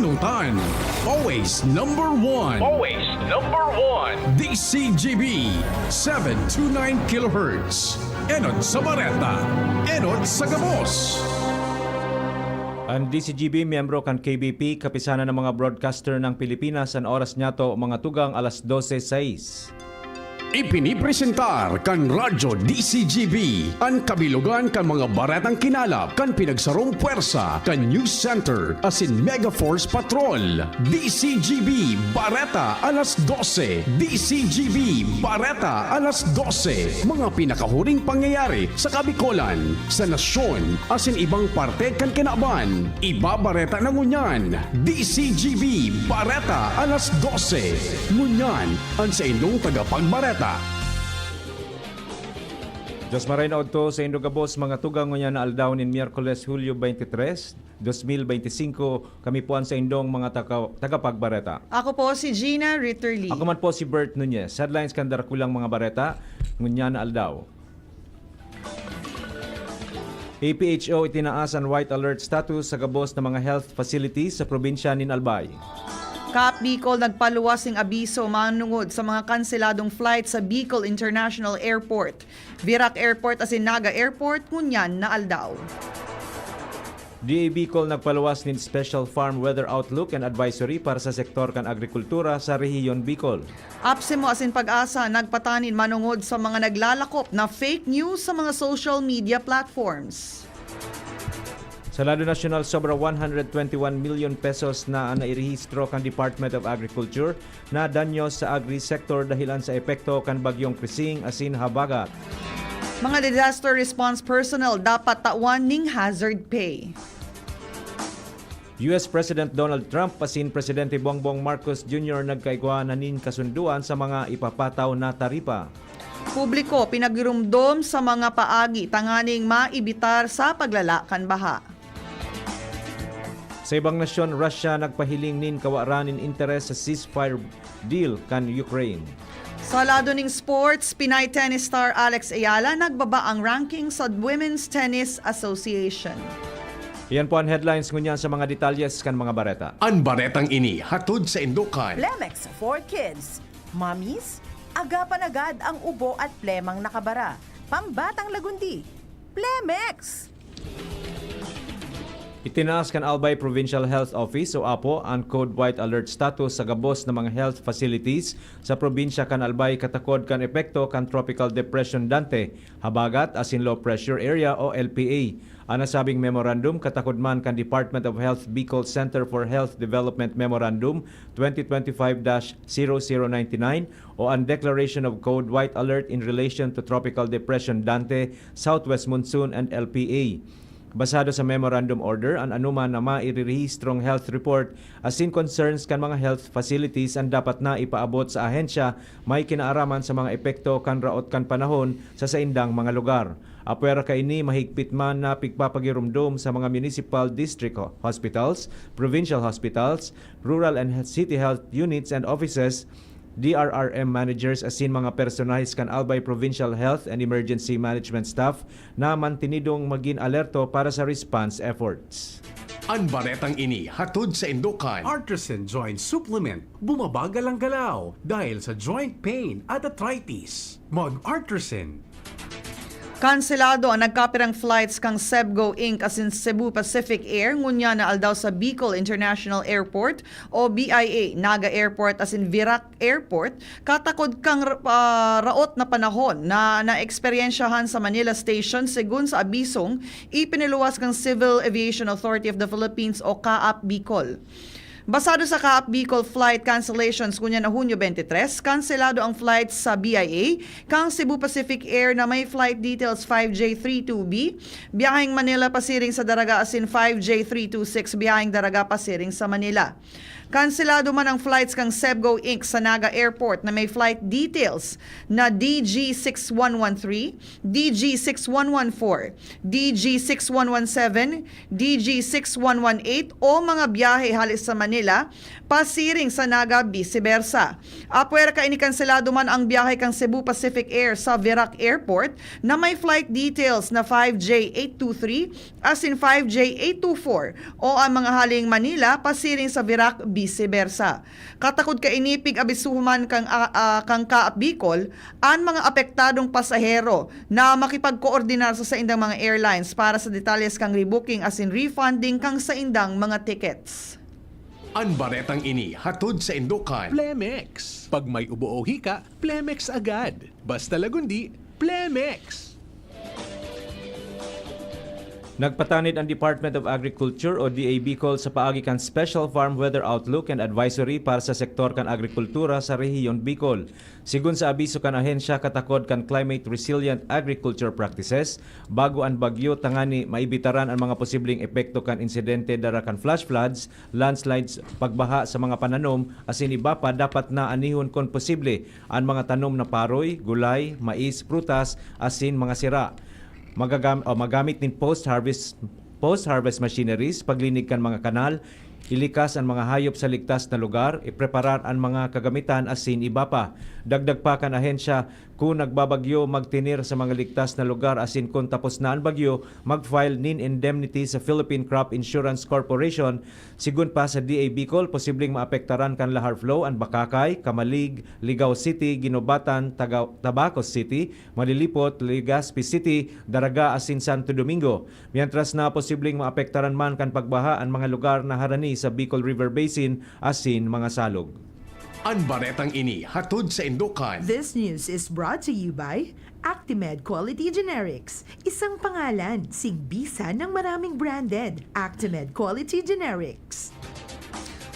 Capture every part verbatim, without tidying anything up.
Tutan, always number one. Always number one. D C G B, seven two nine kilohertz. Enot sa Bareta, enot sa gabos. Ang D C G B, miyembro kan K B P, Kapisanan ng mga Broadcaster ng Pilipinas, an oras niyato, mga tugang, alas dose sais. Ipinipresentar kan Radyo D C G B an kabilogan kan mga baretang kinalap kan pinagsarong pwersa kan News Center asin Mega Force Patrol. D C G B Bareta alas dose. D C G B Bareta alas dose. Mga pinakahuring pangyayari sa Kabikolan, sa nasyon, asin ibang parte kan kinaban. Ibabareta na ngunyan, D C G B Bareta alas dose. Ngunyan, an saindong tagapagbareta. Diyos maray na odto saindo gabos, mga tugang, ngunyan na aldaw nin Miyerkules, Hulyo twenty-three, twenty twenty-five. Kami po an saindong mga taga-, tagapagbareta. Ako po si Gina Ritterly. Ako man po si Bert Nunez. Headlines kan darakulang mga bareta ngunyan na aldaw. A P H O itinaas an white alert status sa gabos na mga health facilities sa probinsya nin Albay. CAAP Bicol nagpaluwas ning abiso manungod sa mga kanseladong flight sa Bicol International Airport, Virac Airport asin Naga Airport ngunyan na aldaw. D A Bicol nagpaluwas nin special farm weather outlook and advisory para sa sektor kan agrikultura sa Rehiyon Bicol. APSEMO asin PAGASA nagpatanin manungod sa mga naglalakop na fake news sa mga social media platforms. Sa lado nasyonal, sobra one hundred twenty-one million pesos na an nairehistro kan Department of Agriculture na danyos sa agri-sector dahelan sa epekto kan Bagyong Krising asin Habagat. Mga disaster response personnel dapat tawan ning hazard pay. U S President Donald Trump asin Presidente Bongbong Marcos Junior nagkaigwa na nin kasundoan sa mga ipapataw na taripa. Publiko pinagirumdom sa mga paagi tanganing maibitar sa paglala kan baha. Sa ibang nasyon, Russia nagpahiling nin kawaran nin interes sa ceasefire deal kan Ukraine. Sa lado ning sports, Pinay tennis star Alex Ayala nagbaba ang ranking sa Women's Tennis Association. Iyan po an headlines ngunyan. Sa mga detalyes kan mga bareta. An baretang ini hatod saindo kan Plemex for Kids. Mommies, agapan agad ang ubo at plemang nakabara. Pambatang lagundi, Plemex! Itinaas kan Albay Provincial Health Office o APHO an Code White Alert status sa gabos na mga health facilities sa probinsya kan Albay katakod kan epekto kan Tropical Depression Dante, Habagat asin Low Pressure Area o L P A. An nasabing memorandum katakod man kan Department of Health Bicol Center for Health Development Memorandum twenty twenty-five dash zero zero ninety-nine o an Declaration of Code White Alert in relation to Tropical Depression Dante, Southwest Monsoon and L P A. Basado sa memorandum order, an anoman na mairirehistrong health report asin concerns kan mga health facilities an dapat na ipaabot sa ahensya may kinaaraman sa mga epekto kan raot kan panahon sa saindang mga lugar. Apwera kaini, mahigpit man na pigpapagiromdom sa mga municipal district ho-, hospitals, provincial hospitals, rural and he-, city health units and offices, D R R M managers asin mga personahes kan Albay Provincial Health and Emergency Management Staff na mantinidong magin alerto para sa response efforts. An baretang ini hatod saindo kan Artisan Joint Supplement. Bumabagal ang galaw dahil sa joint pain at arthritis. Mag-Artisan. Kanselado an nagkapirang flights kan Cebgo Inc asin Cebu Pacific Air ngunyan na aldaw sa Bicol International Airport o B I A, Naga Airport asin Virac Airport, katakod kan r-, ah, raot na panahon na naeksperyensyahan sa Manila Station, segun sa abisong ipiniluwas kan Civil Aviation Authority of the Philippines o CAAP Bicol. Basado sa CAAP Bicol flight cancellations ngunyan na Hunyo twenty-three, kanselado ang flights sa B I A kan Cebu Pacific Air na may flight details five J three two B, biyaheng Manila pasiring sa Daraga, asin five J three two six, biyaheng Daraga pasiring sa Manila. Kanselado man ang flights kan Cebgo Inc sa Naga Airport na may flight details na D G six one one three, D G six one one four, D G six one one seven, D G six one one eight o mga biyahe hale sa Manila Manila, pasiring sa Naga, vice versa. Apwera kaini, kanselado man ang biyahe kan Cebu Pacific Air sa Virac Airport na may flight details na five J eight two three asin five J eight two four o ang mga haling Manila pasiring sa Virac, vice versa. Katakod kaini, pig-abisuhan man kan, ah, ah, kan Kaap Bicol an mga apektadong pasahero na makipagkoordinar sa saindang mga airlines para sa detalles kan rebooking asin refunding kan saindang mga tickets. An baretang ini hatod saindo kan Plemex. Pag may ubo o hika, Plemex agad. Basta Lagundi, Plemex! Nagpatanid ang Department of Agriculture o D A Bicol sa paagi kan Special Farm Weather Outlook and Advisory para sa sektor kan agrikultura sa Rehiyon Bicol. Sigon sa abiso kan ahensya katakod kan climate resilient agriculture practices, bago an bagyo tangani maibitaran an mga posibleng epekto kan insidente dara kan flash floods, landslides, pagbaha sa mga pananom, asin iba pa, dapat na anihon kon posible an mga tanom na paroy, gulay, mais, prutas, asin mga sira. Magagam- o magamit nin post-harvest post-harvest machineries, paglinig kan mga kanal, ilikas an mga hayop sa ligtas na lugar, ipreparar an mga kagamitan asin iba pa. Dagdag pa kan ahensya, kun nagbabagyo, magtener sa mga ligtas na lugar asin kun tapos na an bagyo, mag-file nin indemnity sa Philippine Crop Insurance Corporation. Sigon pa sa D A Bicol, posibleng maapektaran kan lahar flow an Bacacay, Camalig, Ligao City, Guinobatan, Taga- Tabaco City, Malilipot, Legazpi City, Daraga asin Santo Domingo. Mientras na posibleng maapektaran man kan pagbaha an mga lugar na harani sa Bicol River Basin asin mga salog. An baretang ini hatod saindo kan This news is brought to you by Actimed Quality Generics. Isang pangalan, simbisa ng maraming branded. Actimed Quality Generics.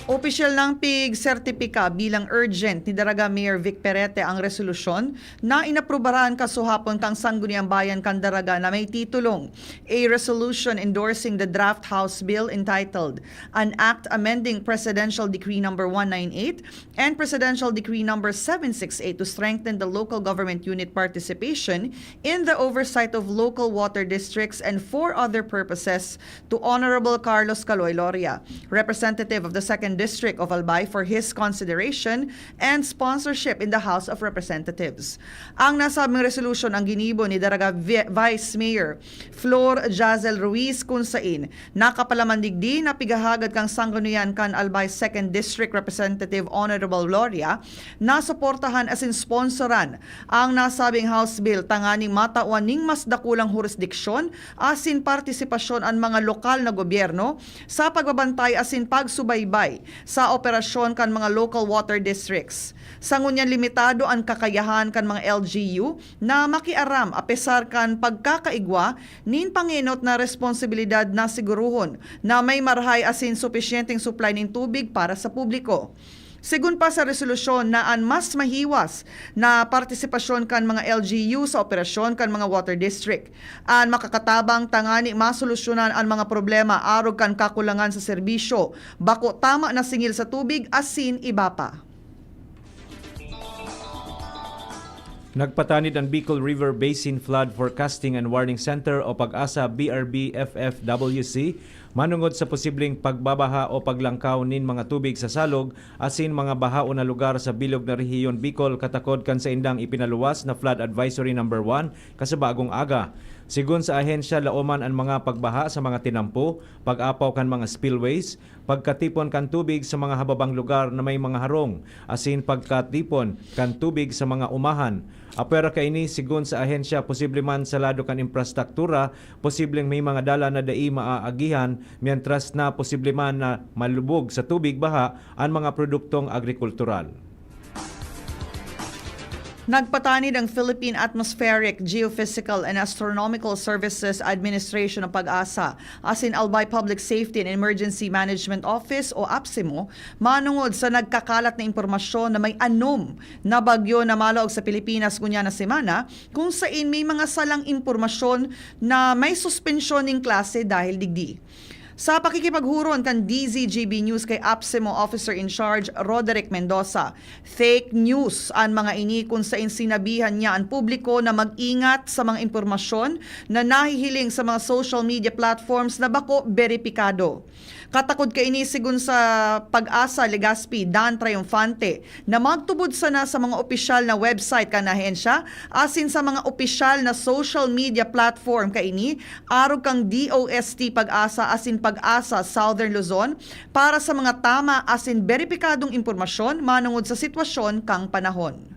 Opisyal nang pig-sertipika bilang urgent ni Daraga Mayor Vic Perete ang resolusyon na inaprubaran kasuhapon kan Sangguniang Bayan kan Daraga na may titulong A Resolution Endorsing the Draft House Bill entitled An Act Amending Presidential Decree Number one nine eight and Presidential Decree Number seven six eight to strengthen the local government unit participation in the oversight of local water districts and for other purposes to Honorable Carlos Caloy Loria, representative of the Second District of Albay, for his consideration and sponsorship in the House of Representatives. Ang nasabing resolusyon ang ginibo ni Daraga Vi- Vice Mayor Flor Jazel Ruiz, kun sain nakapalaman digdi na pighahagad kan Sanggunian kan Albay Second District Representative Honorable Loria na suportahan asin sponsoran ang nasabing House Bill tanganing matawan ning mas dakulang hurisdiksyon asin partisipasyon an mga lokal na gobyerno sa pagbabantay asin pagsubaybay sa operasyon kan mga local water districts. Sa ngunyan, limitado an kakayahan kan mga L G U na makiaram apesar kan pagkakaigwa nin pangenot na responsibilidad na siguruhon na may marahay asin supisyenteng supply nin tubig para sa publiko. Segun pa sa resolusyon na an mas mahiwas na partisipasyon kan mga L G U sa operasyon kan mga water district an makakatabang tangani masolusyonan an mga problema arog kan kakulangan sa serbisyo, bako tama na singil sa tubig asin iba pa. Nagpatanid an Bicol River Basin Flood Forecasting and Warning Center o PAGASA B R B F F W C manongod sa posibleng pagbabaha o paglangkaw nin mga tubig sa salog asin mga bahaon na lugar sa bilog na rehiyon Bicol katakod kan saindang ipinaluwas na Flood Advisory Number One kasabagong aga. Sigon sa ahensya, laoman an mga pagbaha sa mga tinampo, pag-apaw kan mga spillways, pagkatipon kan tubig sa mga hababang lugar na may mga harong, asin pagkatipon kan tubig sa mga umahan. Apwera kaini, sigon sa ahensya, posible man sa lado kan imprastruktura, posibleng may mga dalan na dai maaagihan, mientras na posible man na malubog sa tubig baha an mga produktong agrikultural. Nagpatanid ang Philippine Atmospheric, Geophysical and Astronomical Services Administration o PAGASA asin Albay Public Safety and Emergency Management Office o APSEMO manongod sa nagkakalat na impormasyon na may anom na bagyo na malaog sa Pilipinas ngunyan na semana, kung sain may mga salang impormasyon na may suspensyon nin klase dahil digdi. Sa pakikipaghuron kan D Z G B News kay APSEMO Officer in Charge Roderick Mendoza, fake news an mga ini kun sain sinabihan niya an publiko na mag-ingat sa mga impormasyon na nahihiling sa mga social media platforms na bako beripikado. Katakod kaini, sigon sa PAGASA Legazpi, Dan Triunfante, na magtubod sana sa mga opisyal na website kan ahensya asin sa mga opisyal na social media platform kaini arog kan D O S T PAGASA asin PAGASA Southern Luzon para sa mga tama asin beripikadong impormasyon manongod sa sitwasyon kan panahon.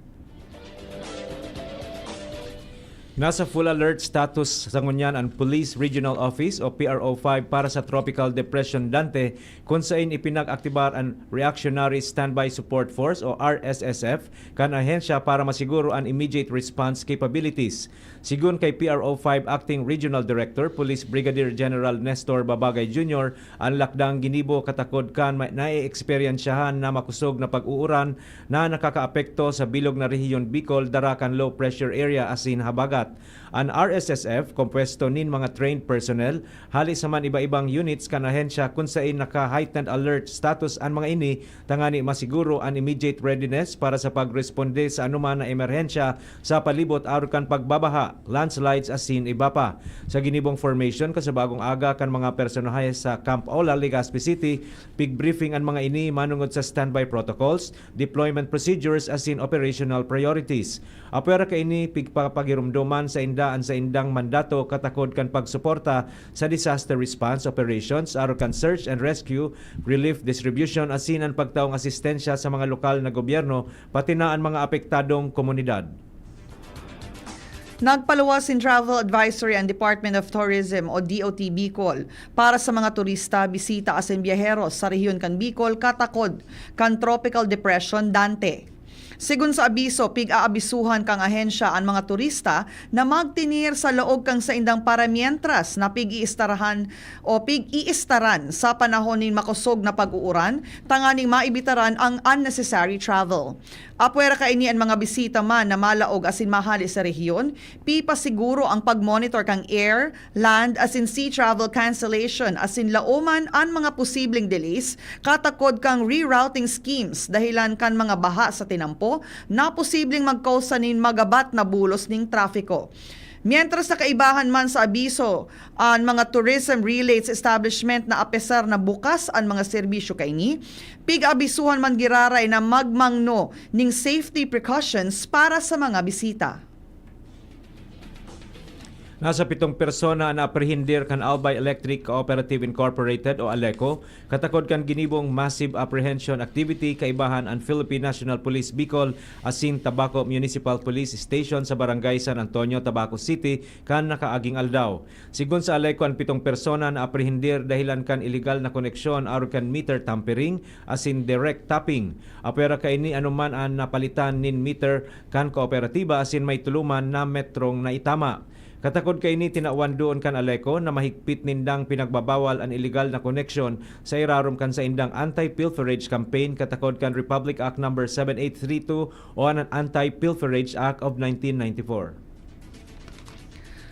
Nasa full alert status sa ngunyan an Police Regional Office o P R O five para sa Tropical Depression Dante, kun sain ipinag-aktibar an Reactionary Standby Support Force o R S S F kan ahensya para masiguro an immediate response capabilities. Sigon kay P R O five Acting Regional Director Police Brigadier General Nestor Babagay Junior, an lakdang ginibo katakod kan ma- naeeksperyensyahan na makosog na pag-uuran na nakakaapekto sa bilog na rehiyon Bicol dara kan low pressure area asin habagat. An R S S F, kompuesto nin mga trained personnel hali sa man iba-ibang units kan ahensya, kun sain naka-heightened alert status an mga ini, tangani masiguro an immediate readiness para sa pagresponde sa anoman na emerhensya sa palibot arog kan pagbabaha, landslides asin iba pa. Sa ginibong formation kasabagong aga kan mga personahe sa Camp Ola, Legazpi City, pig-briefing an mga ini manongod sa standby protocols, deployment procedures asin operational priorities. Apwera kaini, pigpapagiromdoman sainda an saindang mandato katakod kan pagsuporta sa disaster response operations, arog kan search and rescue, relief distribution asin an pagtaong asistensya sa mga lokal na gobyerno pati na an mga apektadong komunidad. Nagpaluwas nin travel advisory ang Department of Tourism o D O T Bicol para sa mga turista, bisita asin biyaheros sa rehiyon kan Bicol katakod kan Tropical Depression Dante. Sigon sa abiso, pig-aabisuhan kan ahensya an mga turista na magtinir sa laog kan saindang paramientras na pig-iistarahan o pig-iistaran sa panahon nin makosog na pag-uuran tanganing maibitaran ang unnecessary travel. Apwera kaini, an mga bisita man na malaog asin mahali sa rehiyon, pipasiguro ang pag-monitor kan air, land asin sea travel cancellation asin laoman an mga posibleng delays katakod kan rerouting schemes dahilan kan mga baha sa tinampo na posibleng magkausa nin magabat na bulos nin trapiko. Mientras sa kaibahan man sa abiso, an mga tourism-related establishment na apesar na bukas an mga serbisyo kaini, pig-abisuhan man giraray na magmangno nin safety precautions para sa mga bisita. Nasa pitong persona an naaprehendir kan Albay Electric Cooperative Incorporated o ALECO, katakod kan ginibong massive apprehension activity. Kaibahan an Philippine National Police Bicol asin Tabaco Municipal Police Station sa Barangay San Antonio, Tabaco City, kan nakaaging aldaw. Sigon sa ALECO, an pitong persona naaprehendir dahilan kan iligal na koneksyon arog kan meter tampering asin direct tapping. Apwera kaini, anoman an napalitan nin meter kan kooperatiba asin may tuluman na metrong naitama. Katakod kaini, tinawan duon kan ALECO na mahigpit nindang pinagbabawal an iligal na koneksyon sa irarom kan saindang anti-pilferage campaign katakod kan Republic Act Number seven eight three two o an Anti-Pilferage Act of nineteen ninety-four.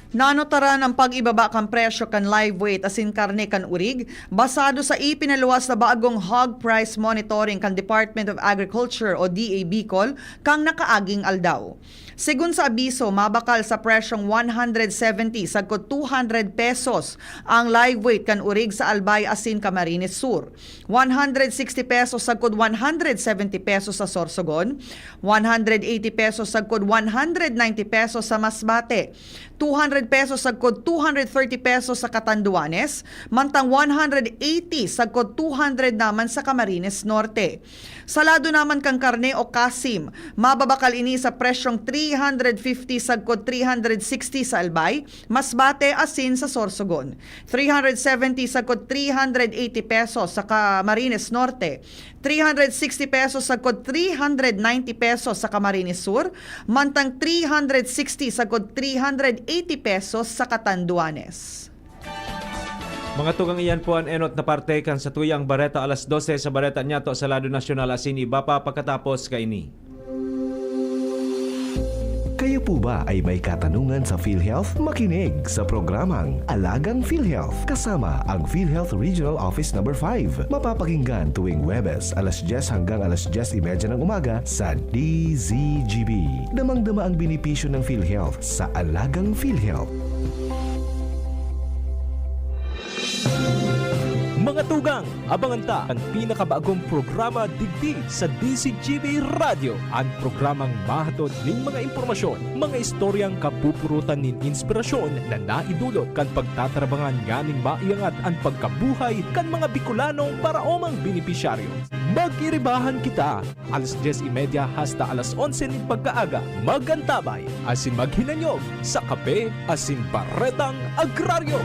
Nanotaran ang pag-ibaba kan presyo kan live weight asin karne kan urig, basado sa ipinaluwas na bagong hog price monitoring kan Department of Agriculture o D A Bicol kan nakaaging aldaw. Sigon sa abiso, mabakal sa presyong one hundred seventy sagkod two hundred pesos ang live weight kan urig sa Albay asin Camarines Sur, one hundred sixty pesos sagkod one hundred seventy pesos sa Sorsogon, one hundred eighty pesos sagkod one hundred ninety pesos sa Masbate, two hundred pesos sagkod two hundred thirty pesos sa Catanduanes, mantang one hundred eighty sagkod two hundred naman sa Camarines Norte. Sa lado naman kan karne o kasim, mababakal ini sa presyong three hundred fifty sagkod three hundred sixty sa Albay, Masbate asin sa Sorsogon, three hundred seventy sagkod three hundred eighty pesos sa Camarines Norte, three hundred sixty pesos sagkod three hundred ninety pesos sa Camarines Sur, mantang three hundred sixty sagkod three hundred eighty pesos sa Catanduanes. Mga tugang, iyan po an enot na parte kan satuyang bareta alas dose sa Bareta Nyato sa lado nasyonal asin iba pa pakatapos kaini. Kayo po ba ay may katanungan sa PhilHealth? Makinig sa programang Alagang PhilHealth kasama ang PhilHealth Regional Office Number five. Mapapakinggan tuwing Huwebes alas dyes hanggang alas dyes y media ng umaga sa D Z G B. Damang-dama ang benepisyo ng PhilHealth sa Alagang PhilHealth. Mga Tugang, abangan ta an pinakabagong programa digdi sa D Z G B Radyo, an programang mahatod nin mga impormasyon, mga istoryang kapupurutan nin inspirasyon na naidulot kan pagtatarabangan nganing maiangat an pagkabuhay kan mga Bicolanong paraomang benepisyaryo. Mag-iribahan kita! Alas dyes y media hasta alas onse nin pagkaaga, mag-antabay asin maghinanyog sa Kape asin Baretang Agraryo.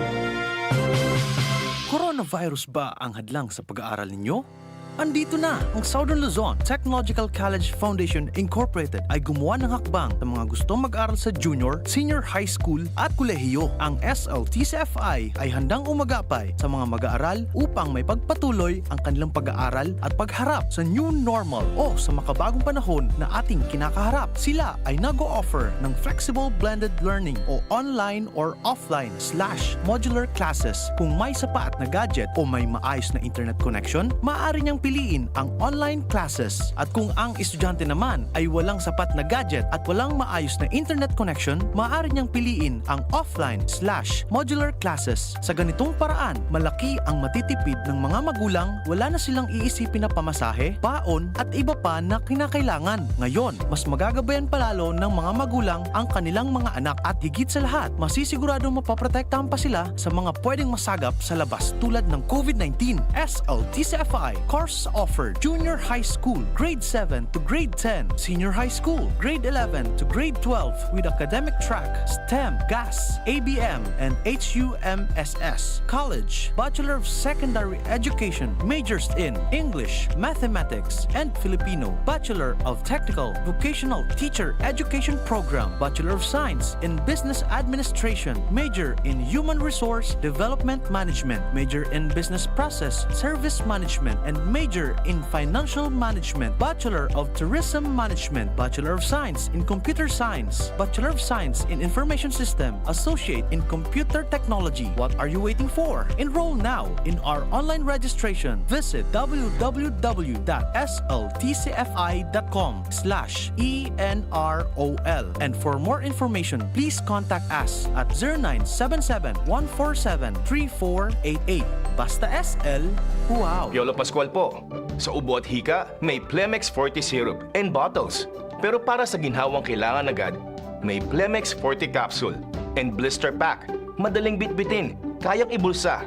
Coronavirus ba ang hadlang sa pag-aaral ninyo? Andito na! Ang Southern Luzon Technological College Foundation Incorporated ay gumawa ng hakbang sa mga gustong mag-aral sa junior, senior high school at kolehiyo. Ang S L T C F I ay handang umagapay sa mga mag-aaral upang maipagpatuloy ang kanilang pag-aaral at pagharap sa new normal o sa makabagong panahon na ating kinakaharap. Sila ay nag-o-offer ng flexible blended learning o online or offline slash modular classes. Kung may sapat na gadget o may maayos na internet connection, maaari niyang piliin ang online classes. At kung ang estudyante naman ay walang sapat na gadget at walang maayos na internet connection, maaari niyang piliin ang offline slash modular classes. Sa ganitong paraan, malaki ang matitipid ng mga magulang, wala na silang iisipin na pamasahe, baon, at iba pa na kinakailangan. Ngayon, mas magagabayan pa lalo ng mga magulang ang kanilang mga anak at higit sa lahat, masisiguradong mapoprotektahan pa sila sa mga pwedeng masagap sa labas tulad ng COVID nineteen. S L T C F I course offered: Junior High School, Grade seven to Grade ten, Senior High School, Grade eleven to Grade twelve with academic track, STEM, GAS, A B M, and H U M S S. College, Bachelor of Secondary Education, majors in English, Mathematics, and Filipino, Bachelor of Technical Vocational Teacher Education Program, Bachelor of Science in Business Administration, major in Human Resource Development Management, major in Business Process Service Management, and major in Financial Management, Bachelor of Tourism Management, Bachelor of Science in Computer Science, Bachelor of Science in Information System, Associate in Computer Technology. What are you waiting for? Enroll now in our online registration. Visit w w w dot s l t c f i dot com slash e n r o l. And for more information, please contact us at zero nine seven seven, one four seven, three four eight eight. Basta S L, wow! Piolo Pascual po. Sa ubo at hika, may Plemex Forte Syrup and bottles. Pero para sa ginhawang kailangan agad, may Plemex Forte Capsule and Blister Pack. Madaling bitbitin, kayang ibulsa.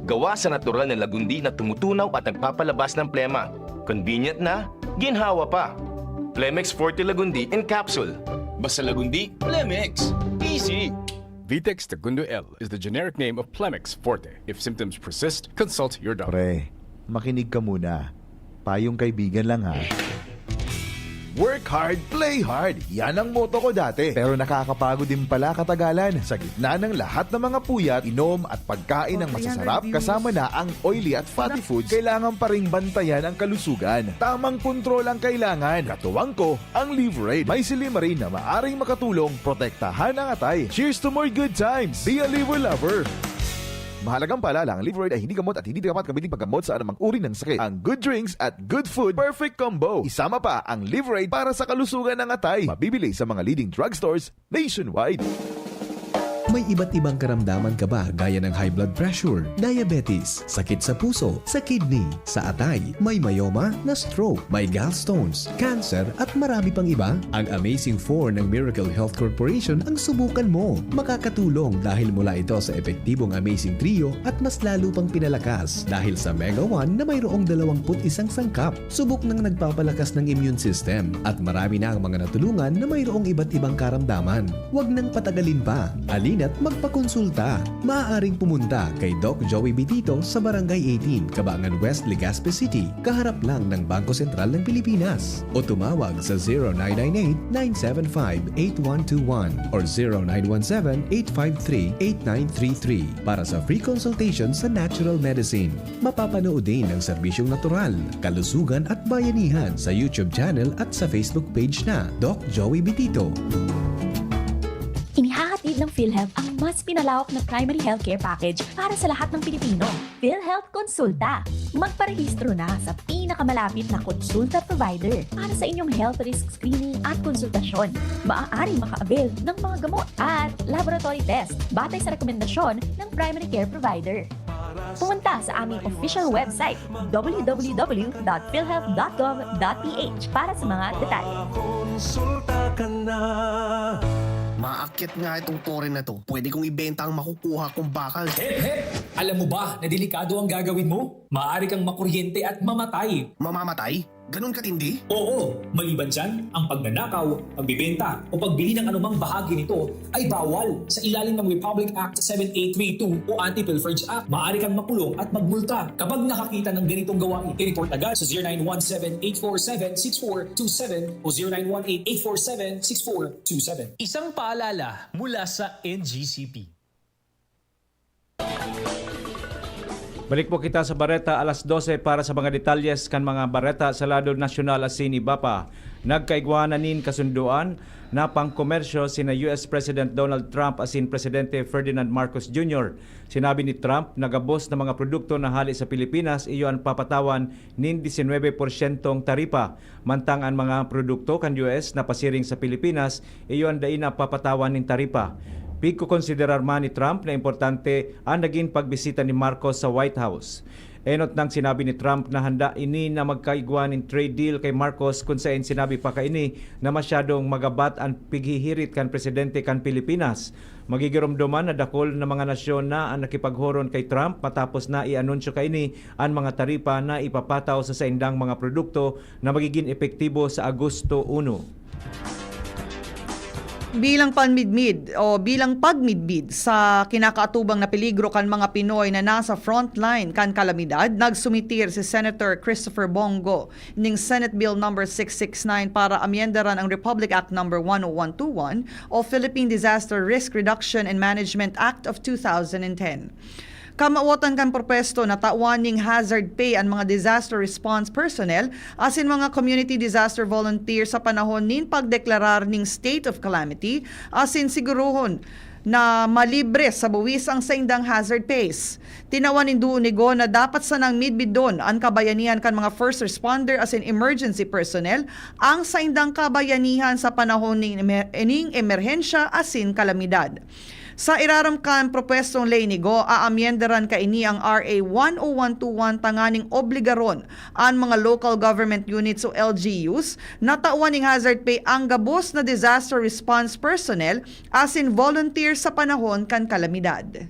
Gawa sa natural na lagundi na tumutunaw at nagpapalabas ng plema. Convenient na, ginhawa pa. Plemex Forte Lagundi in Capsule. Basta Lagundi, Plemex. Easy! Vitex Segundo L is the generic name of Plemex Forte. If symptoms persist, consult your doctor. Pre, makinig ka muna. Payong kaibigan lang, ha. Work hard, play hard. Yan ang motto ko dati. Pero nakakapagod din pala katagalan. Sa gitna ng lahat ng mga puyat, inom at pagkain ng masasarap, kasama na ang oily at fatty foods, kailangan pa ring bantayan ang kalusugan. Tamang kontrol ang kailangan. Katuwang ko, ang Liverade. May silymarin na maaring makatulong protektahan ang atay. Cheers to more good times! Be a Liver Lover! Mahalagang paalala, ang Liverade ay hindi gamot at hindi dapat gamiting paggamot sa anumang uri ng sakit. Ang good drinks at good food, perfect combo. Isama pa ang Liverade para sa kalusugan ng atay. Mabibili sa mga leading drugstores nationwide. May iba't ibang karamdaman ka ba, gaya ng high blood pressure, diabetes, sakit sa puso, sa kidney, sa atay, may myoma na stroke, may gallstones, cancer, at marami pang iba? Ang Amazing Four ng Miracle Health Corporation ang subukan mo. Makakatulong dahil mula ito sa epektibong Amazing Trio at mas lalo pang pinalakas dahil sa Mega One na mayroong dalawang put isang sangkap. Subok nang nagpapalakas ng immune system at marami na ang mga natulungan na mayroong iba't ibang karamdaman. Huwag nang patagalin pa. Halina't magpakonsulta. Maaaring pumunta kay Doc Joey Bitito sa Barangay eighteen, Cabangan West, Legazpi City, kaharap lang ng Bangko Sentral ng Pilipinas. O tumawag sa zero nine nine eight, nine seven five, eight one two one or zero nine one seven, eight five three, eight nine three three para sa free consultation sa natural medicine. Mapapanood din ang serbisyong natural, kalusugan at bayanihan sa YouTube channel at sa Facebook page na Doc Joey Bitito. Inihahatid ng PhilHealth ang mas pinalawak na primary healthcare package para sa lahat ng Pilipino. PhilHealth Konsulta. Magparehistro na sa pinakamalapit na konsulta provider para sa inyong health risk screening at konsultasyon. Maaaring maka-avail ng mga gamot at laboratory test batay sa rekomendasyon ng primary care provider. Para Pumunta sa aming official website, w w w dot philhealth dot gov dot p h, para sa mga detalye. Makonsulta ka na. Maakyat nga itong tore na to. Pwede kong ibenta ang makukuha kong bakal. Hep, hep! Alam mo ba na delikado ang gagawin mo? Maaari kang makuryente at mamatay. Mamamatay? Ganun katindi? Oo, maliban dyan, ang pagnanakaw, pagbibenta, o pagbili ng anumang bahagi nito ay bawal sa ilalim ng Republic Act seven eight three two o Anti-Pilferage Act. Maaari kang makulong at magmulta kapag nakakita ng ganitong gawain. I-report agad sa zero nine one seven eight four seven six four two seven o zero nine one eight eight four seven six four two seven. Isang paalala mula sa N G C P. Balik po kita sa bareta alas dose para sa mga detalles kan mga bareta sa lado nasyonal asin iba pa. Nagkaigwa na nin kasundoan na pangkomersyo sina U S President Donald Trump asin Presidente Ferdinand Marcos Junior. Sinabi ni Trump na gabos na mga produkto na hali sa Pilipinas iyo an papatawan nin disinwebe porsyentong taripa. Mantang an mga produkto kan U S na pasiring sa Pilipinas, iyo an dai na papatawan nin taripa. Pigkokonsiderar man ni Trump na importante an nagin pagbisita ni Marcos sa White House. Enot nang sinabi ni Trump na handa ini na magkaigwa nin trade deal kay Marcos, kun saen sinabi pa kaini na masyadong magabat an pighihirit kan presidente kan Pilipinas. Magigiromdoman na dakul na mga nasyon na an nakipaghoron kay Trump matapos na i-anunsyo kaini an mga taripa na ipapataw sa saindang mga produkto na magigin epektibo sa Agosto uno. Bilang panmidmid o bilang pagmidbid sa kinakaatubang na peligro kan mga Pinoy na nasa frontline kan kalamidad, nagsumitir si Senator Christopher Bong Go ning Senate Bill number six six nine para amyendaran ang Republic Act number one oh one two one o Philippine Disaster Risk Reduction and Management Act of two thousand and ten. Kamawotan kan propuesto na tawan ning hazard pay an mga disaster response personnel asin mga community disaster volunteer sa panahon nin pagdeklarar ning state of calamity asin siguruhon na malibre sa buwis ang saindang hazard pays. Tinawan nin duon ni Go na dapat sanang midbidon an kabayanihan kan mga first responder asin emergency personnel, ang saindang kabayanihan sa panahon ning emer-, ning emerhensya asin kalamidad. Sa irarom kan propwestong ley ni Go, aamyendaran kaini ang R A one oh one two one tanganing obligaron an mga local government units o L G Us na tawan ning hazard pay ang gabos na disaster response personnel asin volunteer sa panahon kan kalamidad.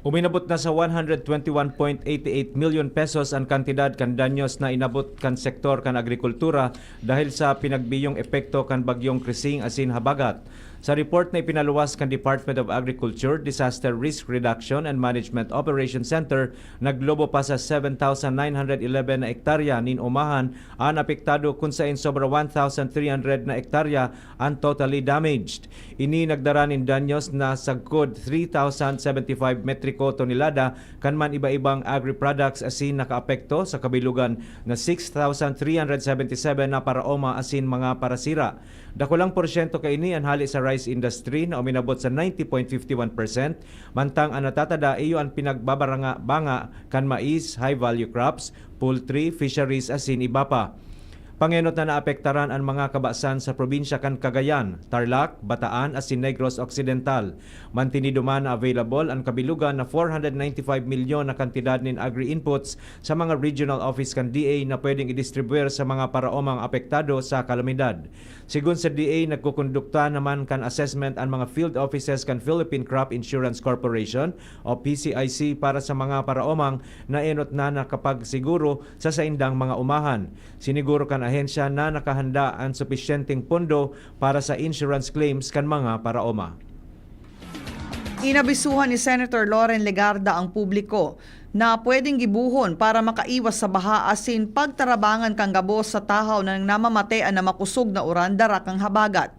Uminabot na sa one hundred twenty-one point eighty-eight million pesos an kantidad kan danyos na inabot kan sektor kan agrikultura dahil sa pinagbiyong epekto kan Bagyong Krising asin habagat. Sa report na ipinaluwas kan Department of Agriculture, Disaster Risk Reduction and Management Operation Center, naglobo pa sa seven thousand nine hundred eleven na ektarya nin umahan an apektado, kun saen sobra one thousand three hundred na ektarya an totally damaged. Ini nagdara nin danyos na sagkod three thousand seventy-five metriko tonelada kan man iba-ibang agri-products asin nakaapekto sa kabilugan na six thousand three hundred seventy-seven na paraoma asin mga parasira. Dakulang porsyento kaini an hali sa rice industry na uminabot sa ninety point fifty one percent, mantang an natatada iyo an pinagbabaranga-banga kan mais, high-value crops, poultry, fisheries asin iba pa. Pangenot na naapektaran an mga kabasan sa probinsya kan Cagayan, Tarlac, Bataan asin Negros Occidental. Mantinido man na available an kabilugan na four hundred ninety-five milyon na kantidad nin agri-inputs sa mga regional office kan D A na pwedeng idistribuir sa mga paraomang apektado sa kalamidad. Sigon sa D A, nagkukondukta naman kan assessment an mga field offices kan Philippine Crop Insurance Corporation o P C I C para sa mga paraomang na enot na nakapagsiguro sa saindang mga umahan. Siniguro kan ahensya na nakahanda an supisyenteng pondo para sa insurance claims kan mga paraoma. Inabisuhan ni Senator Loren Legarda ang publiko na pwedeng gibohon para makaiwas sa baha asin pagtarabangan kan gabos sa tahaw na namamatean na makosog na uran dara kan habagat.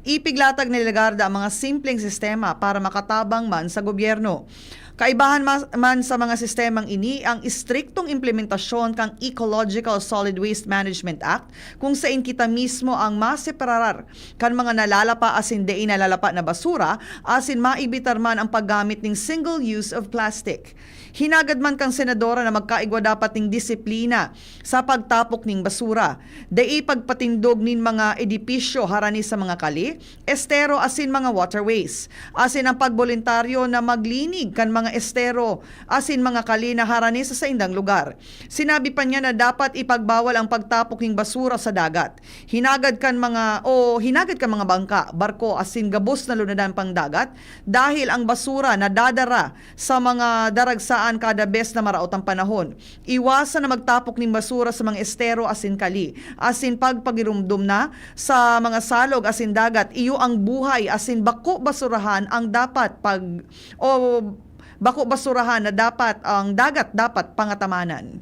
Ipiglatag ni Legarda ang mga simpleng sistema para makatabang man sa gobyerno. Kaibahan mas-, man sa mga sistemang ini ang istriktong implementasyon kan Ecological Solid Waste Management Act, kung sain kita mismo ang maseparar kan mga nalalapa asin dai nalalapa na basura, asin maibitar man ang paggamit ning single use of plastic. Hinagad man kan senadora na magkaigwa dapat ning disiplina sa pagtapok ning basura, dai pagpatindog nin mga edipisyo harani sa mga kali, estero asin mga waterways, asin ang pagboluntaryo na maglinig kan mga mga estero asin mga kali na harani sa saindang lugar. Sinabi pa niya na dapat ipagbawal ang pagtapok ning basura sa dagat. Hinagad kan mga, o hinagad kan mga bangka, barko asin gabos na lunadan pang dagat dahil ang basura nadadara sa mga daragsaan kada bes na maraot ang panahon. Iwasan na magtapok ning basura sa mga estero asin kali, asin pagpagirumdom na sa mga salog asin dagat. Iyo ang buhay asin bako basurahan ang dapat pag, o bako basurahan na dapat, ang dagat dapat pangatamanan.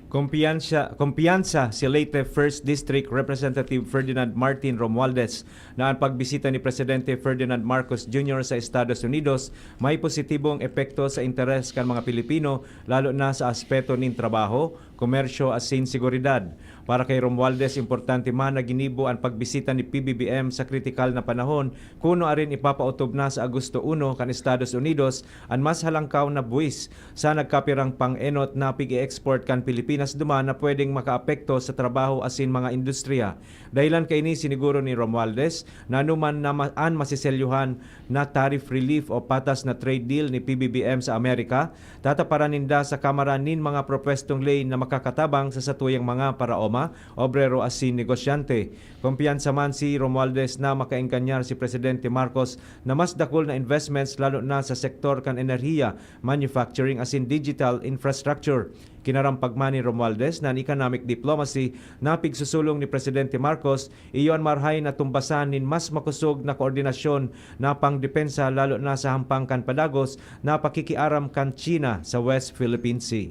Kumpiyansa, kumpiyansa si Leyte First District Representative Ferdinand Martin Romualdez na an pagbisita ni Presidente Ferdinand Marcos Junior sa Estados Unidos may positibong epekto sa interes kan mga Pilipino, lalo na sa aspeto nin trabaho, komersyo asin seguridad. Para kay Romualdez, importante man na ginibo an pagbisita ni P B B M sa kritikal na panahon, kuno arin ipapaotob na sa Agosto uno kan Estados Unidos an mas halangkaw na buwis sa nagkapirang pang-enot na pig-e-export kan Pilipinas duman na pwedeng makaapekto sa trabaho asin mga industriya. Dahilan kaini, siniguro ni Romualdez na anuman na ma- an masiselyuhan na tariff relief o patas na trade deal ni P B B M sa Amerika, tataparan ninda sa Kamara nin mga propwestong ley na makakatabang sa satuyang mga paraoma, obrero asin negosyante. Kumpiyansa man si Romualdez na makaengkanyar si Presidente Marcos na mas dakul na investments, lalo na sa sektor kan enerhiya, manufacturing asin digital infrastructure. Kinarampag man ni Romualdez na an economic diplomacy na pigsusulong ni Presidente Marcos, iyo an marahay na tumbasan nin mas makosog na koordinasyon na pangdepensa, lalo na sa hampang kan padagos na pakikiaram kan China sa West Philippine Sea.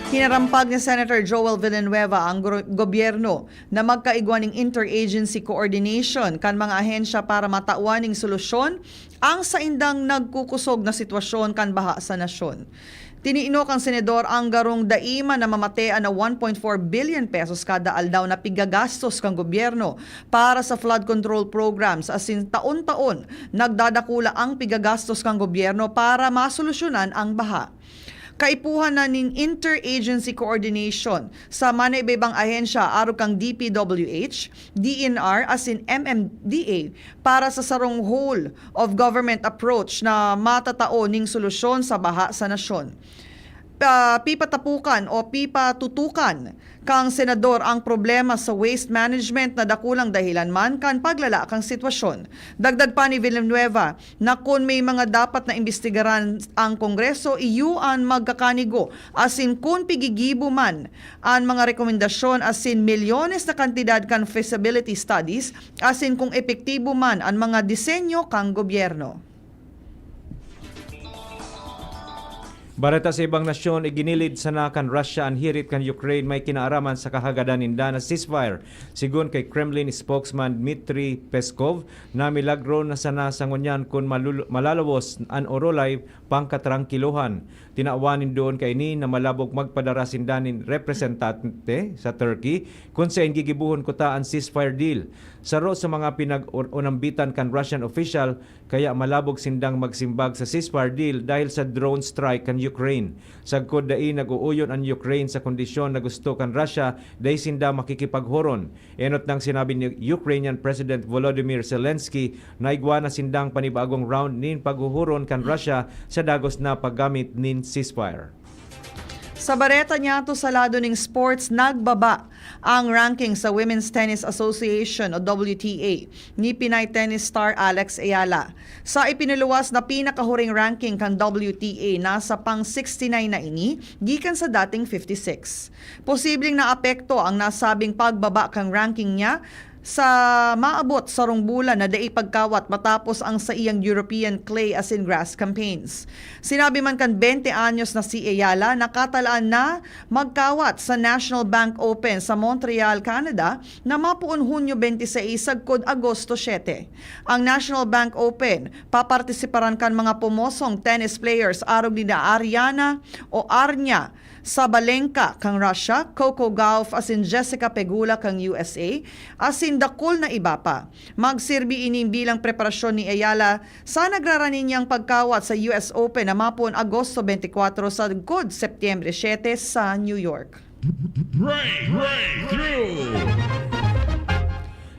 Hinarampag ni Senator Joel Villanueva ang gro- gobyerno na magkaigwa ning interagency coordination kan mga ahensya para matawan ning solusyon ang saindang nagkukusog na sitwasyon kan baha sa nasyon. Tiniinok kan senador ang garong dai man namamatean na one point four billion pesos kada aldaw na pigagastos kan gobyerno para sa flood control programs, asin taon-taon nagdadakula ang pigagastos kan gobyerno para masolusyonan ang baha. Kaipuhan na nin interagency coordination sa manaiba-ibang ahensya arog kan D P W H, D E N R asin M M D A para sa sarong whole of government approach na matatao ning solusyon sa baha sa nasyon. Pa- pipatapukan o pipatutukan kan senador ang problema sa waste management na dakulang dahilan man kan paglala kan sitwasyon. Dagdag pa ni Villanueva na kun may mga dapat na imbestigaran ang Kongreso, iyo an magkakanigo, asin kun pigigibo man an mga rekomendasyon asin milyones na kantidad kan feasibility studies, asin kung epektibo man an mga disenyo kan gobyerno. Bareta sa ibang nasyon, iginilid sana kan Russia an hirit kan Ukraine may kinaaraman sa kahagadan ninda na ceasefire. Sigon kay Kremlin spokesman Dmitry Peskov, na milagro na sana sa ngunyan kun malul- malalawos an orolay pangkatrangkilohan. Tinawan nin duon kaini na malabog magpadara sinda nin representante sa Turkey kun saen gigibohon kuta an ceasefire deal. Saro sa mga pinag-unambitan kan Russian official, kaya malabog sindang magsimbag sa ceasefire deal dahil sa drone strike kan Ukraine. Sagkod dai nag-uuyon an Ukraine sa kondisyon na gusto kan Russia, dai sinda makikipaghuron. Enot nang sinabi ni Ukrainian President Volodymyr Zelensky na igwa na sindang panibagong round nin paghuhuron kan Russia sa dagos na paggamit nin ceasefire. Sa bareta niyato sa lado ning sports, nagbaba ang ranking sa Women's Tennis Association o W T A ni Pinay tennis star Alex Eala. Sa ipinuluwas na pinakahuring ranking kan W T A, nasa pang sixty-nine na ini, gikan sa dating fifty-six. Posibleng naapekto ang nasabing pagbaba kan ranking niya sa maabot sarong bulan na dai pagkawat matapos ang saiyang European clay asin grass campaigns. Sinabi man kan bente anyos na si Eala na katalaan na magkawat sa National Bank Open sa Montreal, Canada, na mapoon Hunyo twenty-six sagkod Agosto siete. Ang National Bank Open papartisiparan kan mga pumosong tennis players arog ni Ariana o Arnya Sabalenka kan Russia, Coco Gauff asin Jessica Pegula kan U S A, asin dakul na iba pa. Magserbi ini bilang preparasyon ni Eala sa nagrarani niyang pagkawat sa U S Open na mapoon Agosto twenty-four sagkod Setyembre siete sa New York. Break, breakthrough.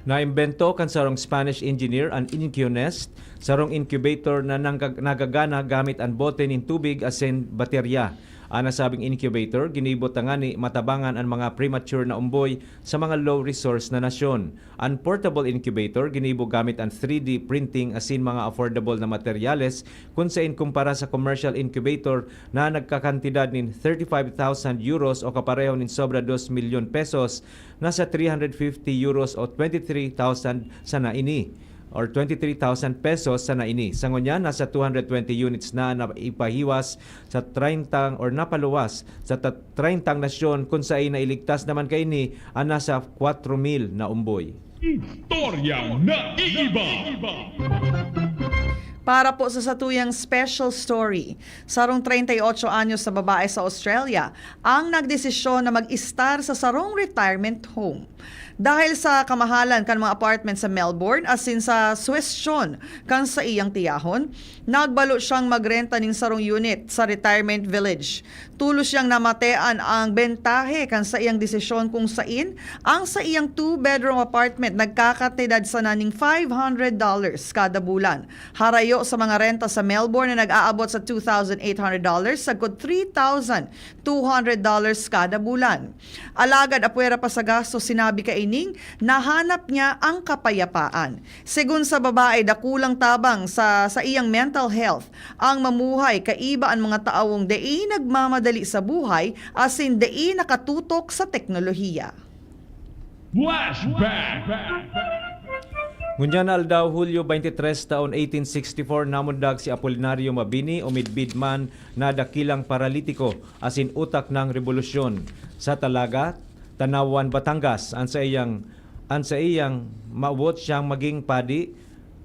Naimbento kan sarong Spanish engineer an IncuNest, sarong incubator na nangga-, nagagana gamit an bote nin tubig asin baterya. An nasabing incubator ginibo tangani matabangan an mga premature na umboy sa mga low resource na nasyon. An portable incubator ginibo gamit an three D printing asin mga affordable na materyales kun sain kumpara sa commercial incubator na nagkakantidad nin thirty-five thousand euros o kapareho nin sobra dos milyon pesos, nasa three hundred fifty euros o twenty-three thousand sana ini, or twenty-three thousand pesos sana ini. Sa ngunyan, nasa two hundred twenty units na na ipahiwas sa treinta or napaluwas sa ta-, treintang nasyon, kun sain nailigtas naman kaini an nasa kwatro mil na umboy. Istoryang naiiba. Para po sa satuyang special story, sarong treinta y ocho anyos na babae sa Australia ang nagdesisyon na mag-estar sa sarong retirement home. Dahil sa kamahalan kan mga apartment sa Melbourne asin sa suwestyon kan saiyang tiyahon, nagbalo siyang magrenta nin sarong unit sa retirement village. Tolos niyang namatean ang bentahe kan saiyang desisyon kung sain ang saiyang two-bedroom apartment nagkakantidad sana nin five hundred dollars kada bulan. Harayo sa mga renta sa Melbourne na nag-aabot sa two thousand eight hundred dollars sagkod three thousand two hundred dollars kada bulan. Alagad apwera pa sa gasto, sinabi kaining nahanap niya ang kapayapaan. Segun sa babae, dakulang tabang sa saiyang mental health ang mamuhay kaiba an mga taong dai nagmamadali sa buhay asin dai nakatutok sa teknolohiya. Flashback! Ngunyan na aldaw, Hulyo twenty-three, taon eighteen sixty-four, namundag si Apolinario Mabini o midbid man na dakilang paralitiko asin utak ng rebolusyon. Sa Talaga, Tanauan, Batangas, an saiyang, an saiyang maabot siyang maging padi,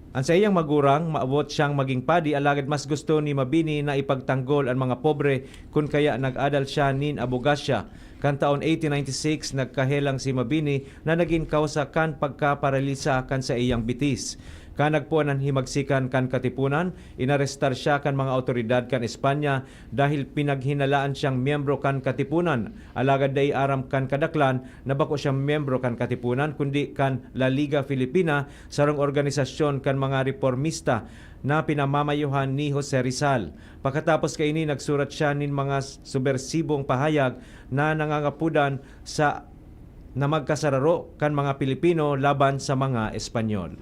an saiyang magurang maabot siyang maging padi, alagad mas gusto ni Mabini na ipagtanggol an mga pobre, kun kaya nag-adal siya nin abogasya. Kan taon eighteen ninety-six, nagkahelang si Mabini na nagin kausa kan pagkaparalisa kan saiyang bitis. Kan nagpoon an himagsikan kan Katipunan, inarestar siya kan mga awtoridad kan Espanya dahil pinaghinalaan siyang miyembro kan Katipunan, alagad dai aram kan kadaklan na bako siya miyembro kan Katipunan, kundi kan La Liga Filipina, sarong organisasyon kan mga repormista na pinamamayohan ni Jose Rizal. Pakatapos kaini, nagsurat siya nin mga subersibong pahayag na nangangapodan sa na magkasararo kan mga Pilipino laban sa mga Espanyol.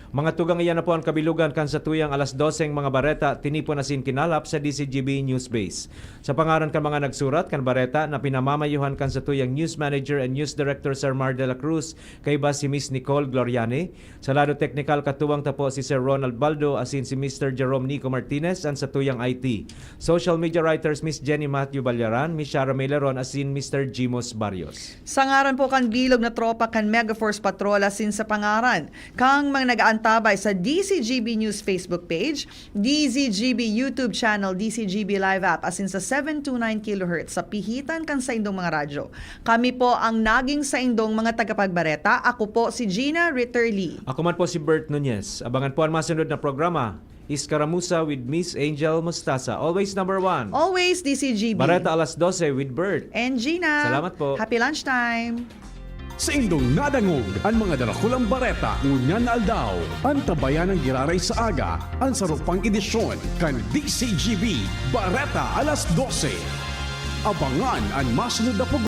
Mga tugang, iyan na po an kabilogan kan satuyang alas doseng mga bareta, tinipon asin kinalap sa D Z G B News Base. Sa pangaran kan mga nagsurat kan bareta na pinamamayohan kan satuyang News Manager and News Director, Sir Mar de la Cruz, kaiba si Miss Nicole Gloriani. Sa lado teknikal, katuwang ta po si Sir Ronald Baldo asin si Mister Jerome Nico Martinez, an satuyang I T. Social media writers, Miss Jenny Matthew Ballaran, Miss Shara Meleron asin Mister Jimos Barrios. Sa ngaran po kan bilog na tropa kan Megaforce Patrol asin sa pangaran kan mga nag-aantabay sa D Z G B News Facebook page, D Z G B YouTube channel, D Z G B Live app asin sa seven two nine kilohertz sa pihitan kan saindong mga radyo, kami po ang naging saindong mga tagapagbareta. Ako po si Gina Ritterly. Ako man po si Bert Nunez. Abangan po an masunod na programa, Iskaramuza with Miss Angel Mostaza. Always number one. Always D Z G B. Bareta alas dose with Bert and Gina. Salamat po. Happy lunchtime. Saindong nadangog an mga darakulang bareta ngunyan na aldaw. Antabayan an giraray sa aga, an saro pang edisyon kan D Z G B Bareta alas dose. Abangan an masunod na programa.